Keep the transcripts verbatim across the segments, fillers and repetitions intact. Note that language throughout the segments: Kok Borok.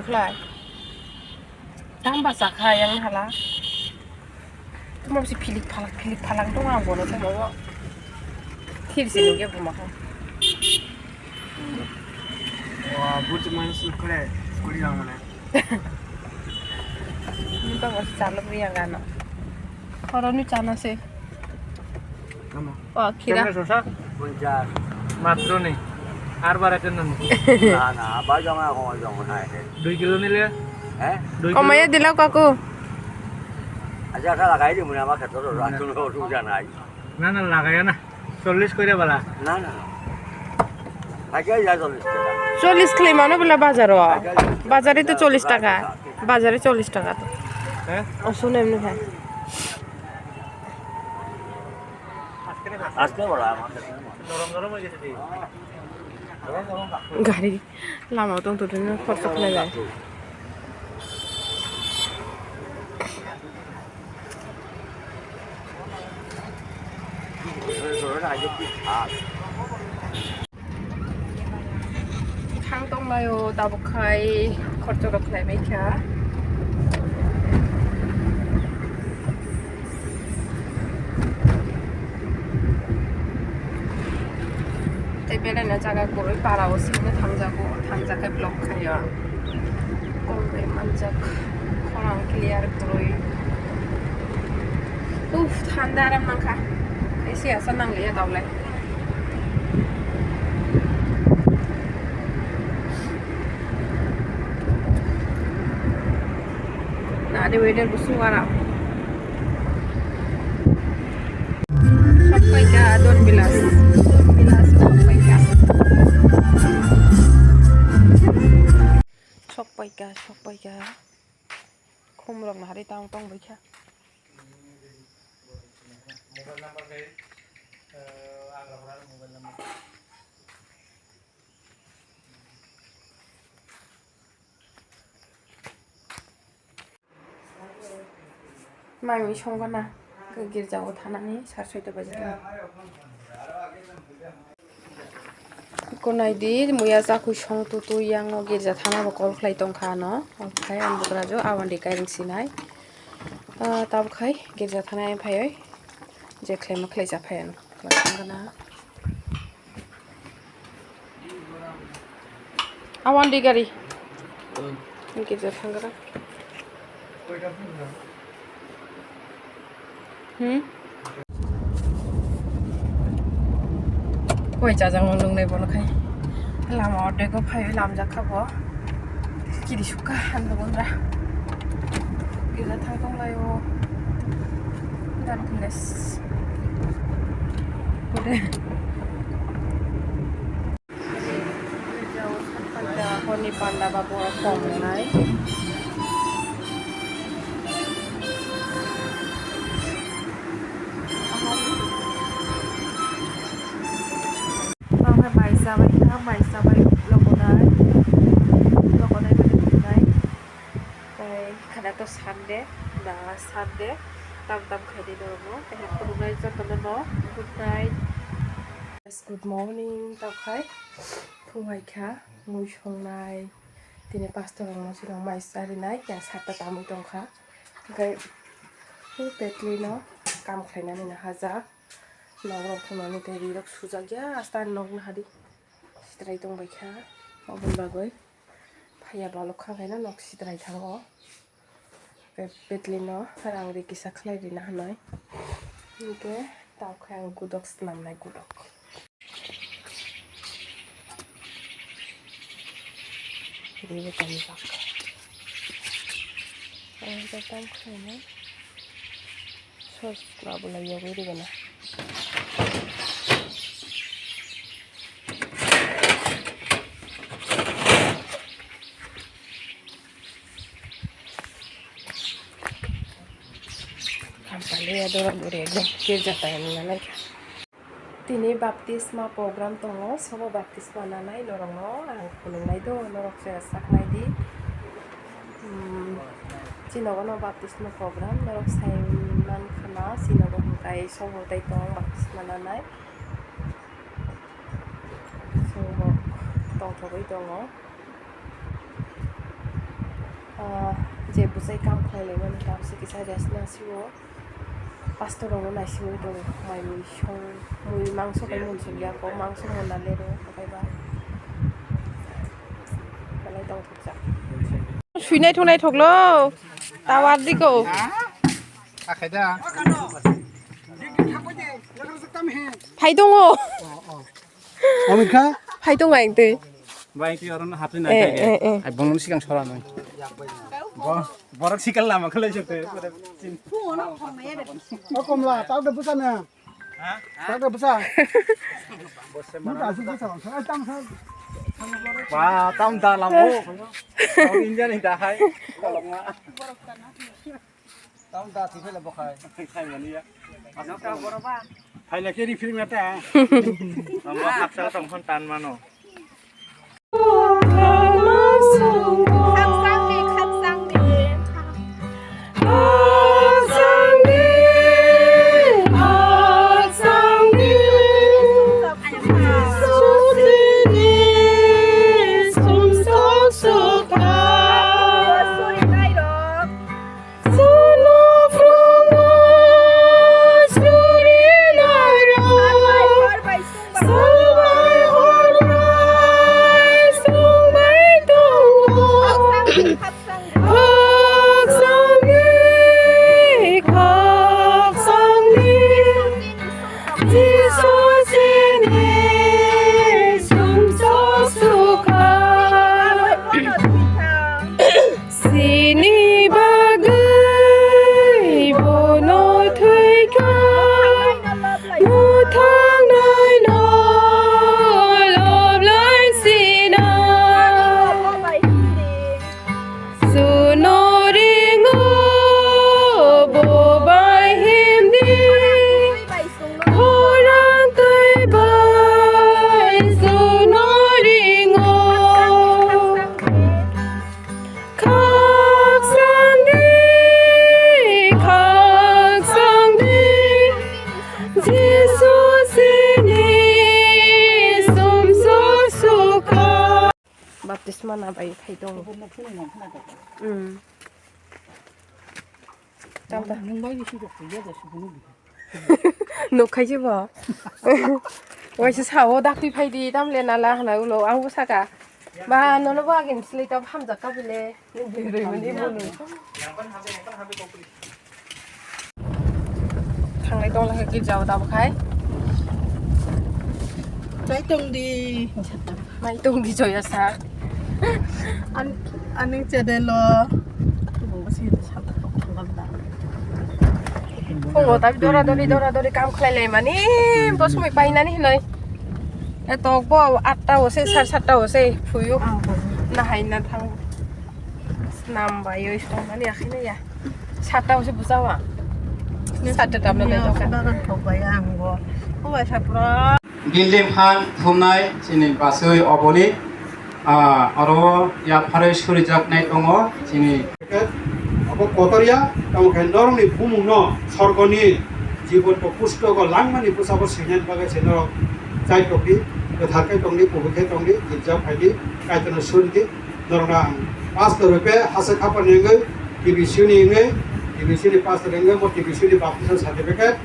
Khlai. Tang ba chakha yang hala. Tamo si philik phalak, philik phalak dong ang bono tamo. Thir si nungya buma kha. Wa, buti man si kore, kuri lang mane. Ni ba was chalok ri yang ano. Oro ni chana se. Tamo. O, khira. Kemne sosa? Ponchas. Matro ni. Ar bara ken nani? Na, na, ba jong na, kong jong na, he. Dui kilo nile? He? Dui kilo? Komaya dila kaku. Acha, acha, lagai di, muna ma khato, ro, ro, ro, ro, ro, janai. Na, na, lagaya na. Chollis koira bala. Na, na. Acha, ya, chollis taka. Chollis khli mano bela bazaro. Acha, chollis taka. Bazari to chollis taka. Bazari chollis taka to. He? O, sune mne bhai. Aste bala, ama. Gari lama tong tong tong khorsa khlai bai. Thang tong lai o, tabuk khai khorsa rok khlai bai kha. Tei belaina jaga kwrwi para o singno thangjago, thangjak khe vlog khaio. Kol bai manjak, khorang clear kwrwi. Uff, thanda aram nangkha. Esi asa nangliya daulai. Nadi weather gusu wara. Sokpaika Don Bilas. Don Bilas sokpaika. Sokpaika, sokpaika. Khumrok nahari tang tong baikha. Mami songkha na, girja o thanani sar soita baji tong. Kunai di muya chakhui song tu tu yang o girja thana bo call khlai tong kha ano. Okhai ang bugra jo awandi kairing sinai. Ah, tabuk khai girja thana phaioi je khlai ma khlai cha phai ano. Awan di gari. Girja thangra. Hmm? Koi chajang nung nai bono khai. Lama ordek o phai lamjak kha bo. Kiri sukha han bo gonra. Girja thang tong lai o. Dan tules. Kode. Honi panda ba borok tong nai. Omo hai mai chabai kha, mai chabai logonai, logonai bai tongnai. Tei khana to Sunday, na Sunday, tam tam khaidi norokno. Tei khurumnai jotono no good night. Yes, good morning, tokhay. Phungai kha, mui songnai. Tini pastor rokno sino mai charinai, yang satta tamwi tongkha. Hwnkhe, o petli no kam khlainani no hajak. Nok rok thumani tei ri rok sujak ya, asta nok no hadi. Sitrai tongbai kha, oboni bagwi. Phaiya balok kha khe no nok sitrai thango. Tei petli no rang ri kisa khlai rina hinwi. Hinkhe tabuk khe ang gudok swnamnai gudok. Ribo tonjak. Ang khe tam khlainai. Sos ma bolai yogwi rwgwna. Kampali ya dora buri ekdom kirja tai nang nai kha. Tini baptisma program tongo, sobo baptisma nanai norokno ang khulumnai do, norok se saknai di. Hmm, chini nogo no baptisma program, norok sai man khana, chini nogo hwnkhe sobo tai tong baptisma nanai. Sobo tongthogwi tongo. Ah, je bwsai kam khlai laimani kam se kisa rest nang sio. Pastor rokno naisigwi tongo, mai mui song, mui mangso bai munsuk ya kho, mangso mona lero, hathai ba. Belai tong thokjak. Sui naithok naithok lo, tawar diko. Akhai da. Phai tongo. Amit kha? Phai tongo ang twi. Bai twi oro no hatwi nai. Eh, eh, eh. Ai bongni sikang sora nai. Bo-, borok sikal lama khlai jok twi. O komla, tawde bwsa na. Ha? Tawde bwsa. Muta asuk bwsa. Ai tam sa. Ba, tam da lamo. Tau injani da hai. Kolokma. Tamo da thwi phela bo khai. Khai mani ya. Nokta boro ba. Phaila ke ri film ta. Amo haksa tong phon tan mano. Sini bagwi bono thwikha, mwthangnaino lob lai sina. Suno ringo bo bai himdi, khorang twi bai suno ringo. Khak sangdi, khak sangdi, Jisu sini sumsu sukha. Baptisma na bai phai tongo. Mm. Tam ta. Nung bai ni sujok thwiya da subunu. Nukkhai se bo. Waisa sao daktwi phaidi tamle nala hwnna ulo ang bo saka. Ba nono bo agini slai tabo hamjak ka bile. Nini bwrwi mani bwrwi. Thanglai tong lai girja o tabo khai. Nai tong di. Nai tong di joya sa. An, ani chede lo. Phungo tabi dora dori dora dori kam khlai lai mani, bo somoi painani hinoi. E tok bo atta o se, sar satta o se phuyu. Nahai na thang. Nam bai oi song mani akhine ya. Satta o se bujawa. Satta tamle nai tok. Bagan thok bai ang bo. Phungo sapro. Building phan thumnai chini basui oboni, ah, oro yapharwi surijaknai tongo chini. Abo kotor ya, tamo khe norokni bumungno sorgoni jibon to pustogo langmani bwsabo swinani bagwi se norok chai tongdi, kwthar khe tongdi, kubui khe tongdi, girja phaidi, Kaitorno suridi, norokno ang pastor bai khe hasa khapani wngwi, T B C ni wngwi, T B C ni pastor wngwi, bo T B C ni baptism certificate,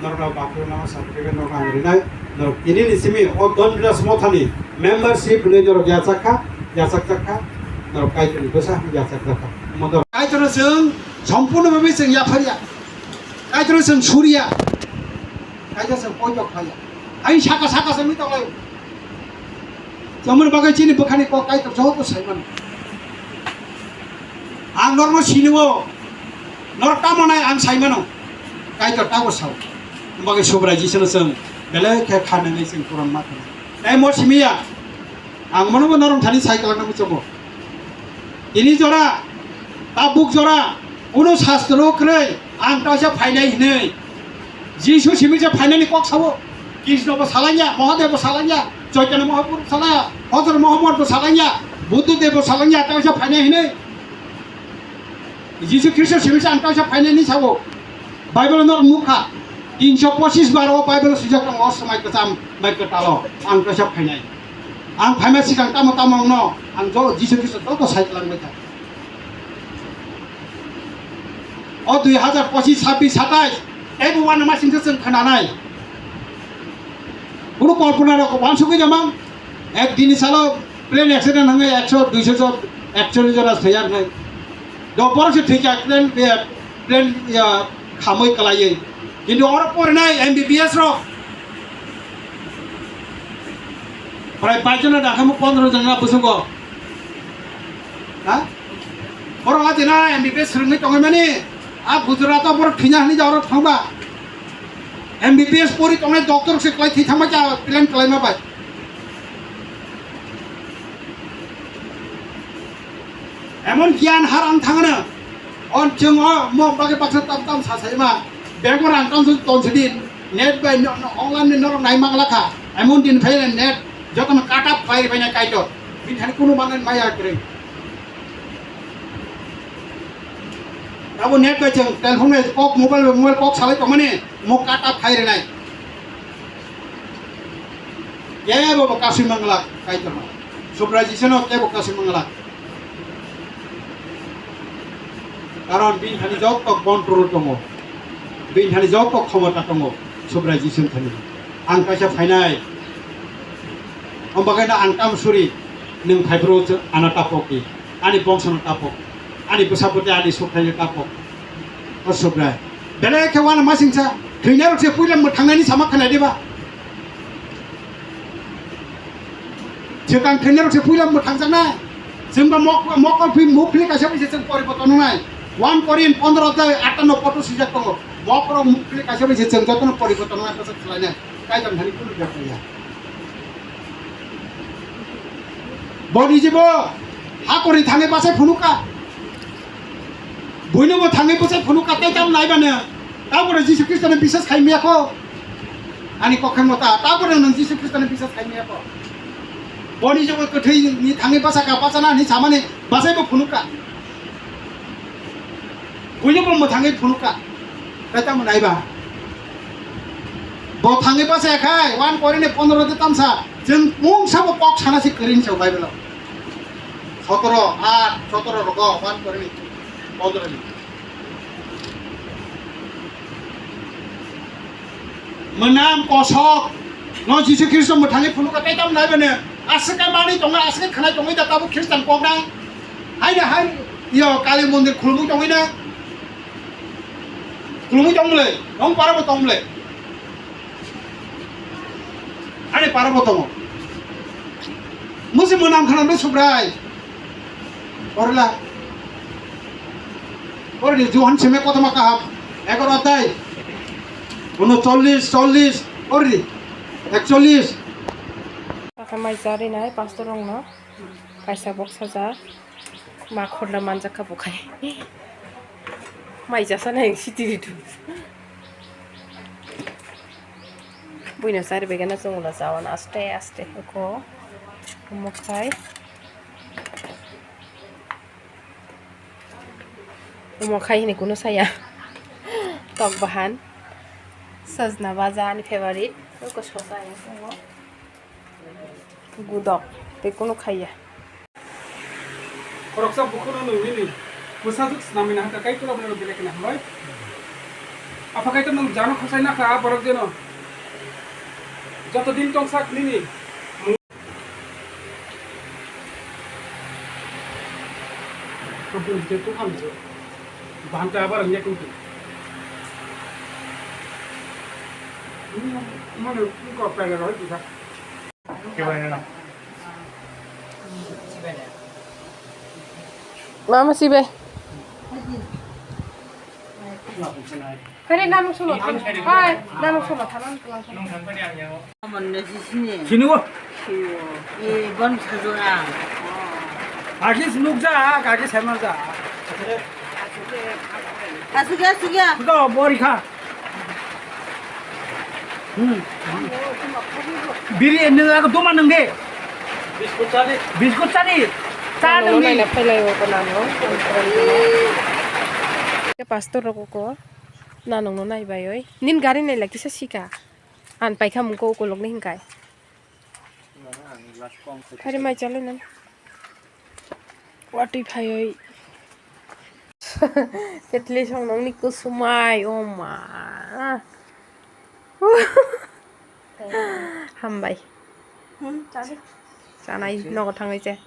norokno baptism certificate norokno ang rinai, norok tini ni simi o Dondiras mothani membership hinwi norok yachak kha, yachak jak kha, norok Kaitorni bwsa hinwi yachak jak kha. Omo norok Kaitorno chwng sompurno bhabe chwng yapharya, Kaitorno chwng surya, Kaitor chwng poito khaya. Ai saka saka chwng tonglaio. Chomoni bagwi chini bwkhani kok Kaitor joto sai mano. Ang norokno sinio, norok tamo nai ang sai mano. Kaitor tamo sao. Bagwi Subrai Jisuno chwng belai khe kha nangwi chwng kwrwngma kha. Tei mo simi ya. Ang mono bo norok thani sai kwlangna muchungo. Tini jora, tabuk jora, kuno sastro kwrwi, ang taisa phainai hinwi. Jisu simi je phainani kok sao. Krishna bo salanya, Mahadev bo salanya, Chaitanya Mahaprabhu salanya, Hazrat Muhammad bo salanya, Buddha Dev bo salanya, taisa phainai hinwi. Jisu Krishna simi je ang taisa phainani sao. Bible no nukha. Tinsho pochis bar o Bible swijak tongo, o swmai kwcham, mai kwtalo, ang taisa phainai. Ang phaima sikang tamo tamo wngno, ang jo Jisu Khristo joto sai twlang bai kha. O dui hazar pochis, sabbish, satais, ebo uanama singsa chwng khnanai. Kunu kalpona rok uansugwi rema, ek din salo plane accident hwnwi ekso, duiso jon, ekchollish jona thwiya hwnwi. Do borok se thwikha plane, eh, plane, ya, khamwi kwlaiwi. Kintu oro porinai M B B S rok prai bais jona dakhamo pondro jona bwswgo. Ha? Borok o jena M B B S swrwngwi tongwi mani, a Gujarat o borok thwina hwnwi jaga oro thangba. M B B S pori tongnai doctor se kwlai thwi thangma cha plan kwlaima bai. Emon giyan har ang thangna. On chwng o mo bagwi baksa tam tam sa saima. Bego rang tam ton sidi. Net bai no, no, online ni norok nai mangla kha. Emon din phai net jotono cut off khai bai na kaitor. Bini thani kunu manai maya kwrwi. Abo net bai chwng telephone bai kok mobile bai mobile kok salai tongmani mo cut off khai rwnai. Kebo bo kasui mangla kaitor. Subrai Jisu no kebo kasui mangla. Karon bini thani joto control tongo, bini thani joto khomota tongo, Subrai Jisu thani. Ang kaisa phainai, omo bagwi no ang tamo suri, nwng phaiphuru ano tapok di, ani bongsono tapok, ani bwsa bwtwi ani sukhaino tapok. O Subrai, belai khe uanama singsa, thwinai rok se puila mwthangnaini sama khnai diba? Swkang thwinai rok se puila mwthangjaknai. Chwng ba mok-, mokol phi muk phili kaisa bai se chwng poriborton wngnai. One Korin pondro adhyay atta no photo swijak tongo. Mokol muk phili kaisa bai se chwng jotono poriborton wngnai, bwswk khlainai. Kaitor thani kunu bepar ya. Boni jibo hakori thangwi bachai phunukha. Buino bo thangwi bwsai phunukha tei tamo naibano. Tabore Jisu Khristo ni biswas khai miyakho. Ani kokhai mota tabore nang Jisu Khristo ni biswas khai miyakho. Boni jogo kwthwi ni thangwi bachakha bachana hinwi samani bachai bo phunukha. Buino bo mwthangwi phunukha. Tei tamo naiba. Bo thangwi bachai khai one Korin ni pondro de tamsa. Chwng mungsa bo kok sana si kwrwi hinwi sa Bible o. Sotoro, aat, sotoro rogo, one Korin ni pondro ni. Mwnam kosok no Jisu Khristo mwthangwi phunukha tei tamo naiba ne aswk khe manwi tongo, aswk khe khwnai tongwi da tabuk Khristan koknai. Haino hai yo Kali mondir khulumwi tongwi na. Khulumwi tong bwle, nong para bo tong bwle. Ani para bo tongo. Musi mwnam khana no Subrai. Orla. Ordi Johan seme kotoma kaham. Egaro adhyay. Uno chollish, chollish. Ordi. Ekchollish. Mai chari nai pastor rong no. Kaisa box saja. Ma khorna manjak kha bo khai. Mai jasa nai sitiri tu. Buino chari begana chwngla chawan aste aste uko. Omo khai. Omo khai hini kunu saya. Tok bahan. Sajna baja ani favorite. Uko sosa yang tongo. Gudok. Tei kunu khaiya. Khoroksa bukhukno nwng nini bwsajwk snamwi nahakha, Kaitor abono belai kheno hambai. Apha Kaitor nwng jano khosai nakha, a borok jeno joto din tongsak nini. Bahanta abar nyatung tu. Mano ko pele roi tu sa. Mama sibe. Hari nanuk solo. Hai, nanuk solo thanan kelang. Sini wo. Eh, bon sajona. Kaki nukja, kaki sama ja. Asuk ya, asuk ya. Sudah bori kha. Hmm. Biri nwng ako duma nwng de. Biskut chani. Biskut chani. Cha nwng de. Nai na phailai o ko nano. Ke pastor rok ko nanung no nai bai oi. Nin gari nai lagi sa sika. An paikha mungko ukolog ni hinkai. Khari mai chalo nan. Watwi phaioi. Petli song nongni kusumai, o ma. Hambai. Hmm, chadi. Chanai nogo thangwi se.